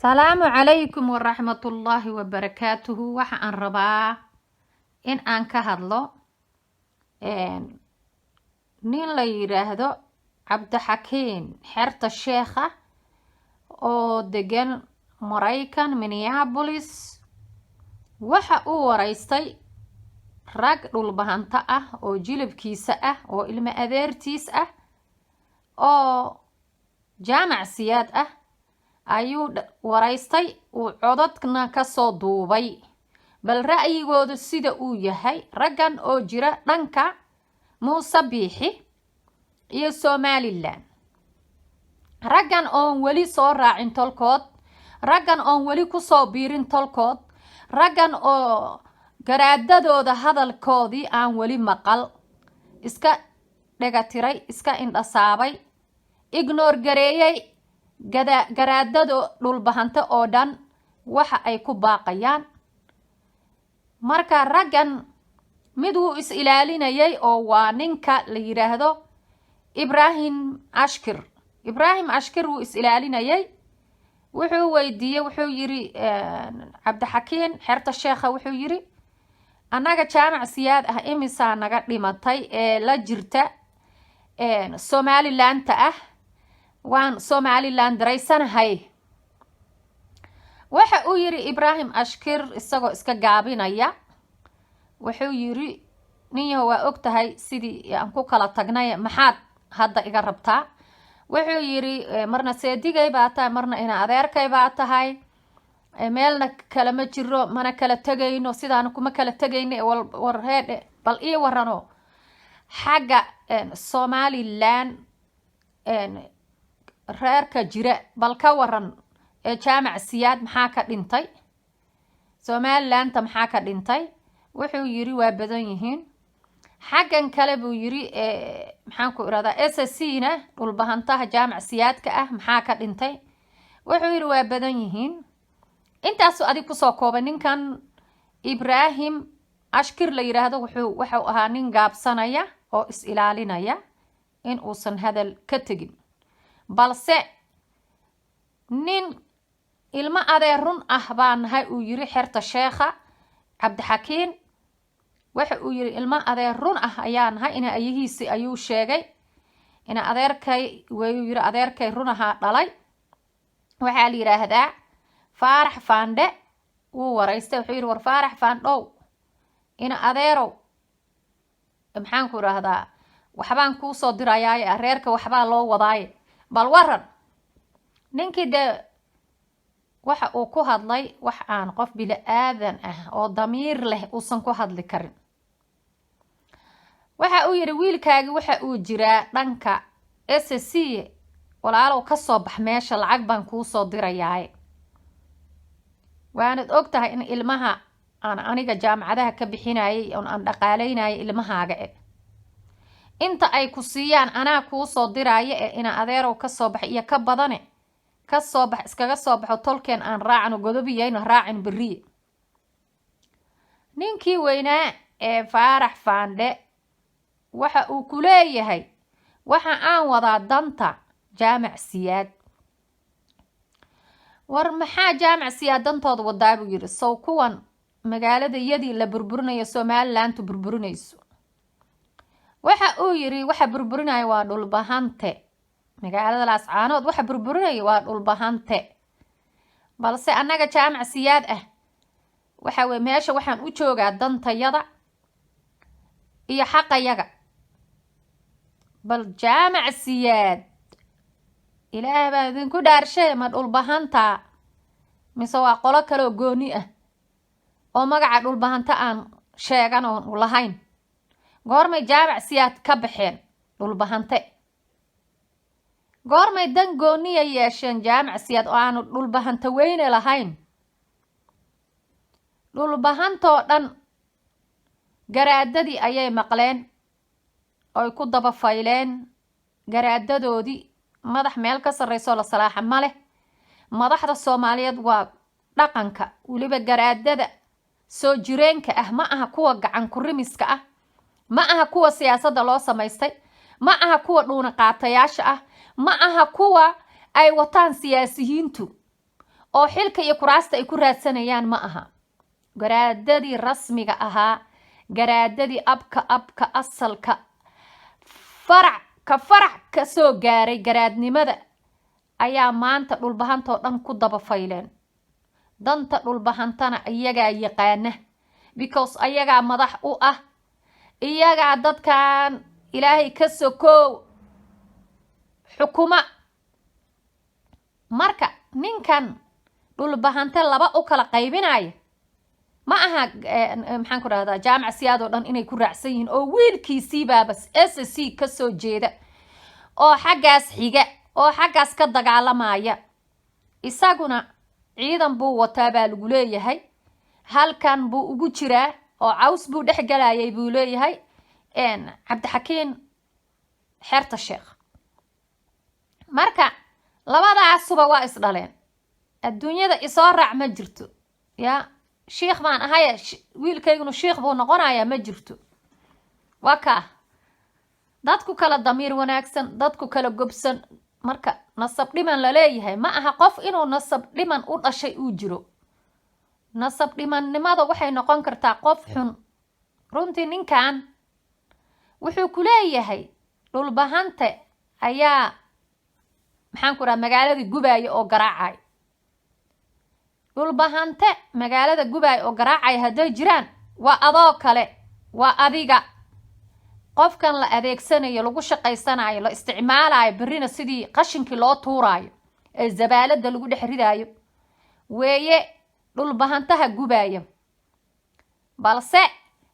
Salaamu calaykum waraxmatullaahi wabarakaatuhu. Waxa aan rabaa in aan ka hadlo nin la yiraahdo Cabdixakiin Xerta Sheekha oo degan Maraykan, Minneapolis. Waxa uu wareystay rag dhulbahanta ah oo jilibkiisa ah oo ilmo adeertiis ah oo Jaamac Siyaad ah ayuu wareystay, uu codadna kasoo duubay. Bal ra'yigoodu sida uu yahay raggan oo jira dhanka Muuse Biixi iyo Somaliland, raggan oon weli soo raacin tolkood, raggan oon weli kusoo biirin tolkood, raggan oo garaadadooda hadalkoodii aan weli maqal, iska dhegatiray, iska indhasaabay, ignore gareeyey garaadado dhulbahante oo dhan waxa ay ku baaqayaan. Marka raggan mid wuu is ilaalinayay oo waa ninka la yiraahdo Ibrahim Ashkir. Ibrahim Ashkir wuu is ilaalinayay. Wuxuu weydiiyey, wuxuu yiri Cabdixakiin Xerta Sheekha, wuxuu yiri: "Annaga Jaamac Siyaad ah imisaa naga dhimatay ee la jirta Somalilandta ah? Waan Somaliland daraysanahay." Waxa uu yiri Ibrahim Ashkir isagoo iska gaabinaya, wuxuu yiri: "Ninyaho, waa og tahay sidii aan ku kala tagnay, maxaad hadda iga rabtaa?" Wuxuu yiri: "Marna seedigay baa tahay, marna ina adeerkay baa tahay, meelna kalama jiro, mana kala tegayno, sidaana kuma kala tegayno. War heedhe, bal ii warano xagga Somaliland reerka jira, bal ka waran ee Jaamac Siyaad, maxaa ka dhintay? Somalilandta maxaa ka dhintay?" Wuxuu yiri: "Waa badan yihiin." Xaggan kale buu yiri, maxaan ku irahdaa, SSC na, dhulbahantaha Jaamac Siyaadka ah, maxaa ka dhintay? Wuxuu yiri: "Waa badan yihiin." Intaasu adig kusoo koobay. Ninkan Ibrahim Ashkir la yiraahdo wuxuu ahaa nin gaabsanaya oo is ilaalinaya in uusan hadal ka tegin, balse nin ilmo adeer run ah baa nahay, uu yiri Xerta Sheekha Cabdixakiin. Waxa uu yiri: "Ilmo adeer run ah ayaa nahay." Ina ayahiisi ayuu sheegay, ina adeerkay wayuu yiri, adeerkay run ahaa dhalay, waxaa la yiraahdaa Faarax Faandhe. Wuu waraystay. Wuxuu yiri: "War Faarax Faandhow, ina adeerow, maxaan ku idhaahdaa, waxbaan kuusoo dirayaaye, reerka waxbaa loo wadaaye, bal waran." Ninkii dee waxa uu ku hadlay wax aan qof bini aadan ah oo damiir leh uusan ku hadli karin. Waxa uu yidhi: "Wiilkaagi waxa uu jiraa dhanka SSC, walaalow kasoo bax meesha, lacag baan kuusoo dirayaaye. Waanad og tahay in ilmaha aan aniga jaamacadaha ka bixinayay oon aan dhaqaaleynayay ilmahaaga, e inta ay ku siiyaan anaa kuusoo diraayo, e ina adeerow kasoo bax iyo ka badane, kasoo bax, iskaga soo baxo, tolkeen aan raacno, godobiyayno raacin beriye." Ninkii weynaa ee Faarax Faandhe waxa uu ku leeyahay: "Waxa aan wadaa danta Jaamac Siyaad." "War maxaa Jaamac Siyaad dantooda wadaa?" buu yidhi. "Sow kuwan magaalada yadii la burburinayo, Somalilandu burburinayso?" Waxa uu yiri: "Waxa burburinaya waa dhulbahante. Magaalada Laascaanood waxa burburinaya waa dhulbahante, balse annaga Jaamac Siyaad ah waxa weye meesha waxaan u joogaa dantayada iyo xaqayaga." Bal Jaamac Siyaad, Ilaah baan idinku dhaarshay, ma dhulbahantaa mise waa qolo kaleoo gooni ah oo magaca dhulbahanta aan sheegan oon lahayn? Goormay Jaamac Siyaad ka baxeen dhulbahante? Goormay dan gooniya yeesheen Jaamac Siyaad oo aanu dhulbahanta weyne lahayn? Dhulbahantoo dhan garaadadii ayay maqleen oy ku daba fayleen garaadadoodii. Madax meel ka sarreysoo la salaaxa ma leh. Madaxda Soomaaliyeed waa dhaqanka, weliba garaadada soo jireenka ah. Ma aha kuwa gacan kurimiska ah, ma aha kuwa siyaasadda loo samaystay, ma aha kuwa dhuuna qaatayaasha ah, ma aha kuwa ay wataan siyaasiyiintu. Oo xilka iyo kuraasta ay ku raadsanayaan ma aha. Garaadadii rasmiga ahaa, garaadadii abka abka, asalka, farac ka farac ka soo gaaray garaadnimada ayaa maanta Dhulbahantoo dhan ku daba fayleen. Danta Dhulbahantana iyagaa yaqaana, because ayagaa madax u ah, iyagaa dadkan Ilaahay ka sokow xukuma. Marka ninkan Dhulbahante laba u kala qaybinaya ma aha. Maxaan ku rahdaa, Jaamac Siyaad oo dhan inay ku raacsan yihiin oo wiilkiisiibaaba SSC kasoo jeeda oo xaggaas xiga oo xaggaas ka dagaalamaya. Isaguna ciidan buu wataa baa lagu leeyahay, halkan buu ugu jiraa oo caws buu dhex galayay buu leeyahay Cabdixakiin Xeerta Sheekh. Marka labadaasuba waa isdhaleen. Adduunyada isoo raac ma jirto. Ya shiikh baan ahaye, wiilkaygunu shiikh buu noqonayaa, ma jirto. Waa kaa dadku kala damiir wanaagsan, dadku kala gobsan. Marka nasab dhiman laleeyahay ma aha qof inuu nasab dhiman u dhashay uu jiro. Nasab dhimannimada waxay noqon kartaa qof xun. Runtii ninkan wuxuu ku leeyahay Dhulbahante ayaa, maxaan ku dhaha, magaaladii gubaaya oo garaacay. Dhulbahante magaalada gubaaya oo garaacaya hadday jiraan, waa adoo kale, waa adiga qofkan la adeegsanayo, lagu shaqaysanayo, la isticmaalayo, berrina sidii qashinkii loo tuuraayo ee zabaalada lagu dhex ridaayo weeye Dhulbahantaha gubaaya. Balse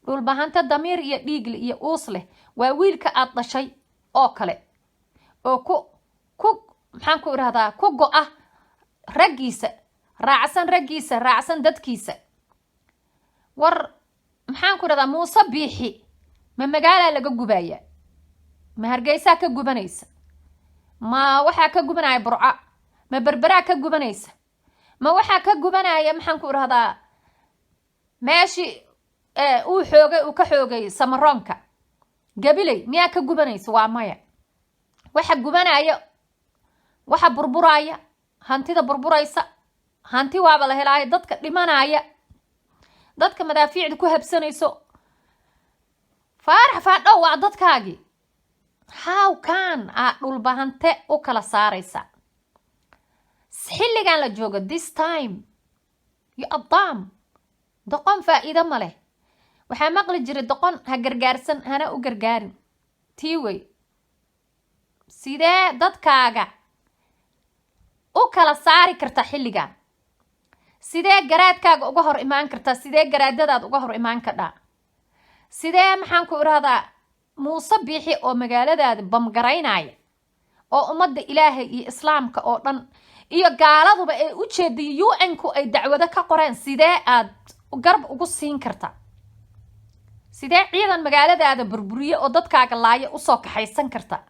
Dhulbahante damiir iyo dhiigle iyo uus leh waa wiilka aad dhashay oo kale oo ku, maxaan ku irahdaa, ku go-a raggiisa, raacsan raggiisa, raacsan dadkiisa. War maxaan ku irahdaa, Muuse Biixi ma magaalaa laga gubaya? Ma Hargeysaa ka gubanaysa? Ma waxaa ka gubanaya Burca? Ma Berberaa ka gubanaysa? Ma waxaa ka gubanaya, maxaan ku irahdaa, meeshii uu xoogay, uu ka xoogay Samaroonka, Gabiley, miyaa ka gubanaysa? Waa maya. Waxa gubanaya, waxa burburaya, hantida burburaysa, hanti waaba la helaayo, dadka dhimanaya, dadka madaafiicda ku habsanayso, Faarax Faandhow, waa dadkaagii. How can aa Dhulbahante u kala saaraysa xilligan la joogo, this time? You adam doqon faa'iido ma leh. Waxaa maqli jiray: "Doqon ha gargaarsan, hana u gargaarin." Tii wey. Sidee dadkaaga u kala saari kartaa xilligan? Sidee garaadkaaga uga hor imaan kartaa? Sidee garaadadaad uga hor imaan kadhaa? Sidee, maxaan ku irahdaa, Muuse Biixi oo magaaladaada bamgaraynaya oo ummadda Ilaahay iyo Islaamka oo dhan iyo gaaladuba ay u jeediyo, UN-ku ay dacwado ka qoreen, sidee aad garab ugu siin kartaa? Sidee ciidan magaaladaada burburiye oo dadkaaga laaya usoo kaxaysan karta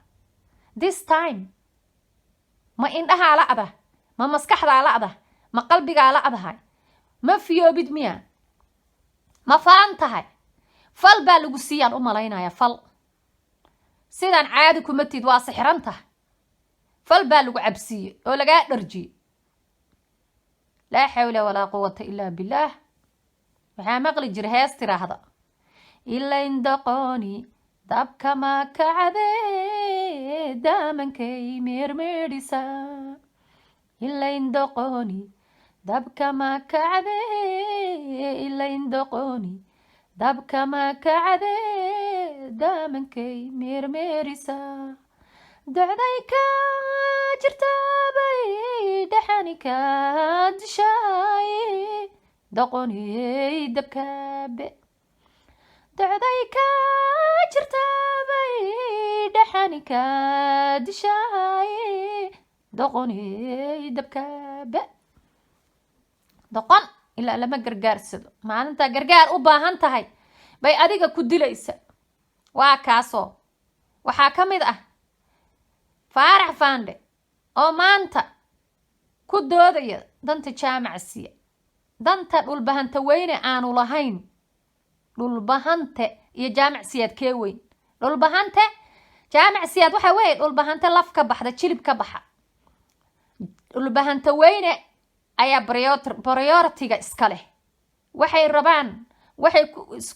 this time? Ma indhahaa la'da? Ma maskaxdaa la'da? Ma qalbigaa la'dahay? Ma fiyoobid miya? Ma falan tahay? Fal baa lagu siiyaan u malaynaya. Fal sidaan caadi kuma tid, waa sixiran tahay. Fal baa lagu cabsiiyey oo lagaa dharjiyey. Laa xawla walaa quwata ilaa billaah. Waxaa maqli jira hees tiraahda: "Ilayn doqoni dabkama kacdee, daamankay meermeedhisa. Ilayn doqoni dabkama kacdee, ilayn doqoni dabkama kacdee, daamankay meermeerisa. Docday ka jirtabay dhaxani ka dishaay, doqoniyey dabkaabe. Docday ka jirtabay dhaxani ka dishaay, doqoniyey dabkaabe." Doqon ilaa lama gargaarsado. Maalintaa gargaar u baahan tahay bay adiga ku dilaysa. Waa kaasoo waxaa ka mid ah Faarax Faandhe oo maanta ku doodaya danta Jaamacsiya, danta Dhulbahanta weyne aanu lahayn. Dhulbahante iyo Jaamac Siyaad kee weyn? Dhulbahante. Jaamac Siyaad waxa weeye Dhulbahante laf ka baxda, jilib ka baxa. Dhulbahanta weyne. Ayaa priority-ga iska leh. Waxay rabaan, waxay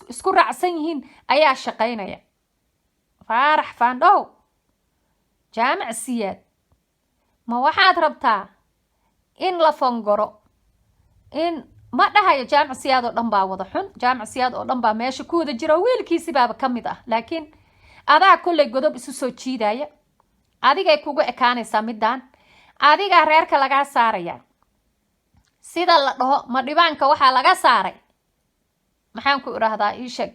isku raacsan yihiin ayaa shaqaynaya. Faarax Faandhow, Jaamac Siyaad, ma waxaad rabtaa in la fongoro? In ma dhahayo Jaamac Siyaad oo dhan baa wada xun, Jaamac Siyaad oo dhan baa meesha ku wada jira, wiilkiisi baaba ka mid ah, laakiin adaa kolley godob isu soo jiidaya. Adigay kugu ekaanaysaa middan, adigaa reerka lagaa saaraya. Sida la dhaho, ma dhibaanka waxaa laga saaray, maxaan ku idhaahdaa, ii sheeg,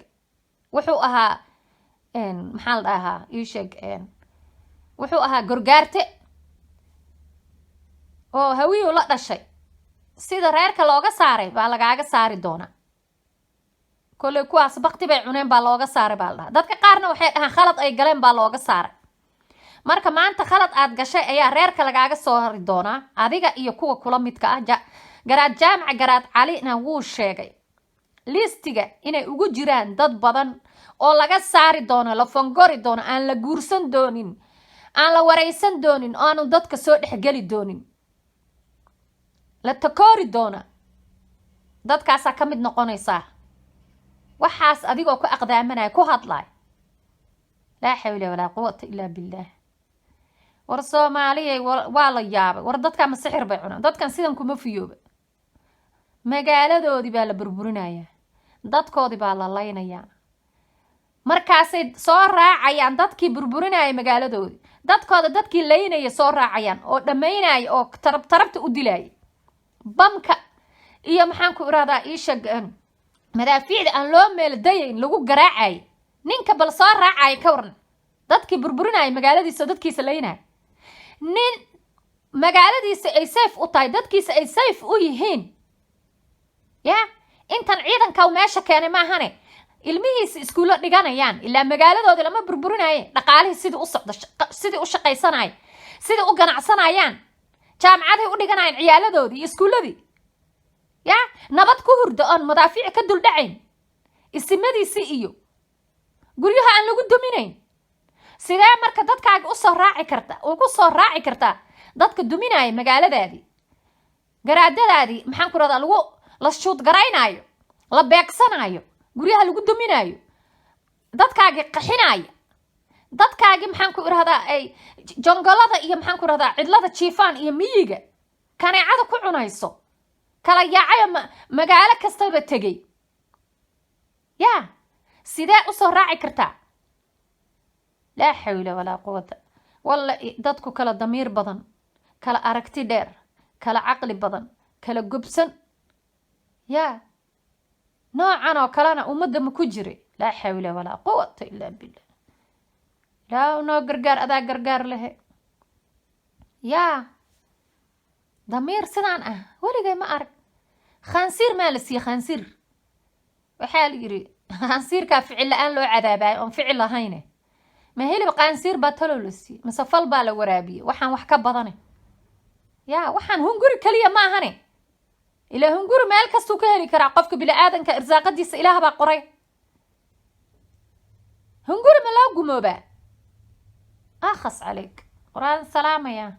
wuxuu ahaa, maxaa la dhahaa, ii sheeg, wuxuu ahaa Gorgaarte oo Hawiyu la dhashay. Sida reerka looga saaray baa lagaaga saari doonaa. Kolley kuwaas bakti bay cuneen baa looga saaray baa la dhahaa. Dadka qaarna waxay dhahaan khalad ay galeen baa looga saaray. Marka maanta khalad aad gashay ayaa reerka lagaaga soo hari doonaa, adiga iyo kuwa kula midka ah. Garaad Jaamac Garaad Calina wuu sheegay listiga inay ugu jiraan dad badan oo laga saari doono, la fongori doono, aan la guursan doonin, aan la wareysan doonin, oo aanu dadka soo dhexgeli doonin, la takoori doona. Dadkaasaa ka mid noqonaysaa. Waxaas adigoo ku aqdaamanaya ku hadlay, laa xawla walaa quwata ilaa billaah. War Soomaaliyay, waa la yaabay. War dadkan ma sixir bay cunaan? Dadkan sidan kuma fiyooba. Magaaladoodii baa la burburinayaa, dadkoodii baa la laynayaa, markaasay soo raacayaan dadkii burburinaya magaaladoodii, dadkooda dadkii laynaya soo raacayaan oo dhammaynaya oo tarab tarabta u dilaya. Bamka iyo, maxaan ku irahdaa, iishag, madaafiicda aan loo meel dayayn lagu garaacay ninka bal soo raacaya, ka waran dadkii burburinaya magaaladiisa oo dadkiisa laynaya? Nin magaaladiisa ay safe u tahay, dadkiisa ay safe u yihiin, ya intan ciidanka meesha keenay maahane, ilmihiisa iskuullo dhiganayaan, ilaa magaaladoodi lama burburinaye, dhaqaalihii sidii u socdo, sidii u shaqaysanaya, sidii u ganacsanayaan, jaamacaday u dhiganayaan ciyaaladoodii iyo iskuulladii, ya nabad ku hurda oon madaafiic ka duldhacayn, isimadiisii iyo guryaha aan lagu duminayn. Sidee marka dadkaaga usoo raaci karta, ugu soo raaci kartaa dadka duminaya magaaladaadii, garaadadaadii, maxaan ku rahdaa, lagu la shuudgaraynaayo, la beegsanaayo, guryaha lagu duminaayo, dadkaagii qaxinaaya, dadkaagii, maxaan ku irahdaa, ay jongolada iyo, maxaan ku irahdaa, cidlada jiifaan iyo miyiga kaneecada ku cunayso, kala yaacayo, magaalo kastaba tegey? Ya sidee usoo raaci kartaa? Laa xawla walaa quwata. Walla dadku kala damiir badan, kala aragti dheer, kala caqli badan, kala gobsan. Ya noocan oo kalena ummadda ma ku jira? Laa xawla walaa quwata ilaa billah. Ilaa noo gargaar, adaa gargaar lehe. Yaa damiir sidaan ah weligay ma arag. Khansiir maa la siiyey? Khansiir waxaa la yidhi khansiirkaa ficil la-aan loo cadaabayo oon ficil lahayne. Ma hilib qaansiir baa talow la siiyey mise fal baa la waraabiyey? Waxaan wax ka badane, ya waxaan hunguri keliya ma ahane. Ilaa hunguri meel kastuu ka heli karaa qofka bini-aadanka, irsaaqadiisa Ilaah baa qoray. Hunguri ma loo gumoobaa? Akhas calayk, qur-aan salaamaya.